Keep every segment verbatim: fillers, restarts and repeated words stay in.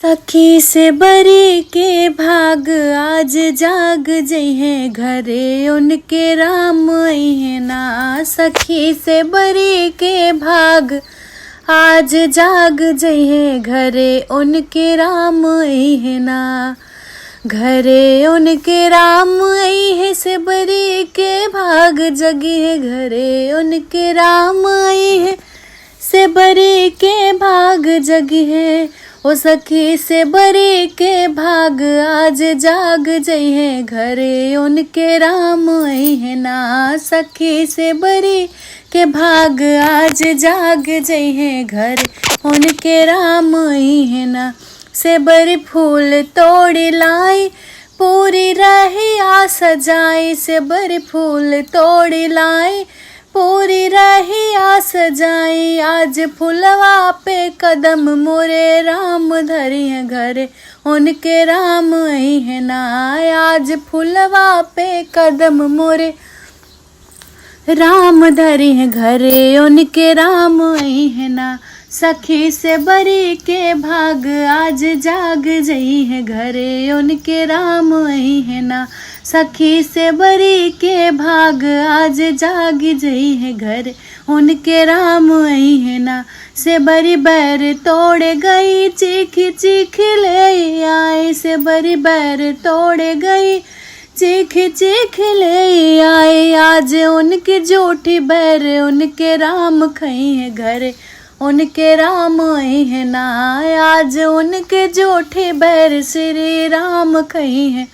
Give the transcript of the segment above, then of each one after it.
सखी सेबरी के भाग आज जाग जइहें, घरे उनके राम अइहें ना। सखी सेबरी के भाग आज जाग जइहें, घरे उनके राम अइहें ना। घरे उनके राम अइहें, सेबरी के भाग जगिहें, घरे उनके राम अइहें, सेबरी के भाग जगिहें। ओ सखी सेबरी के भाग आज जाग जइहें, घरे उनके राम अइहें ना। सखी सेबरी के भाग आज जाग जइहें, घरे उनके राम अइहें ना। सेबरी फूल तोड़ी लाई, पूरी रहिया सजाई। सेबरी फूल तोड़ी लाई, पूरी रहिया सजाई। आज फुलवा पे कदम मोरे राम धरिहें, घरे उनके राम अइहें ना। आज फुलवा पे कदम मोरे राम धरिहें, घरे उनके राम अइहें ना। सखी सेबरी के भाग आज जाग जइहें, घरे उनके राम अइहें ना। सखी सेबरी के भाग आज जाग जइहें, घरे उनके राम अइहें ना। सेबरी बैर तोड़े गई, चीखि चीखि लेइ आई। सेबरी बैर तोड़े गई, चीखि चीखि लेइ आई। आज उनके जूठी बैर उनके राम खइहें, घरे उनके राम अइहें ना। आज उनके जूठी बैर श्री राम खइहें,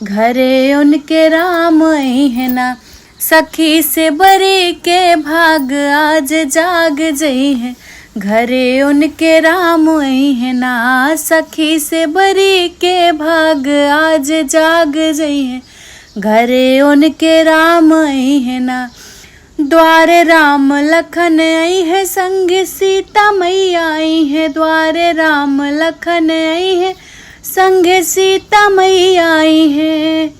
घरे उनके राम अइहें ना। सखी सेबरी के भाग आज जाग जइहें, घरे उनके राम अइहें ना। सखी सेबरी के भाग आज जाग जइहें, घरे उनके राम अइहें ना। द्वारे राम लखन अइहें, संगे सीता मैया अइहें। द्वारे राम लखन अइहें, संगे सीता मैया अइहें।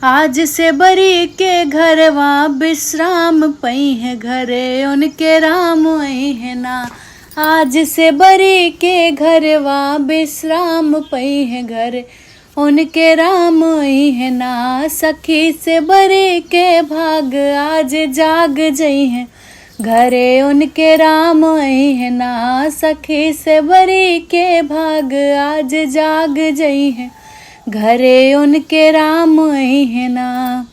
आज सेबरी के घरवा विश्राम पइहें, घरे उनके राम अइहें ना। आज सेबरी के घरवा विश्राम पइहें, घरे उनके राम अइहें ना। सखी सेबरी के भाग आज जाग जइहें, घरे उनके राम अइहें ना। सखी सेबरी के भाग आज जाग जइहें, घरे उनके राम अइहें ना।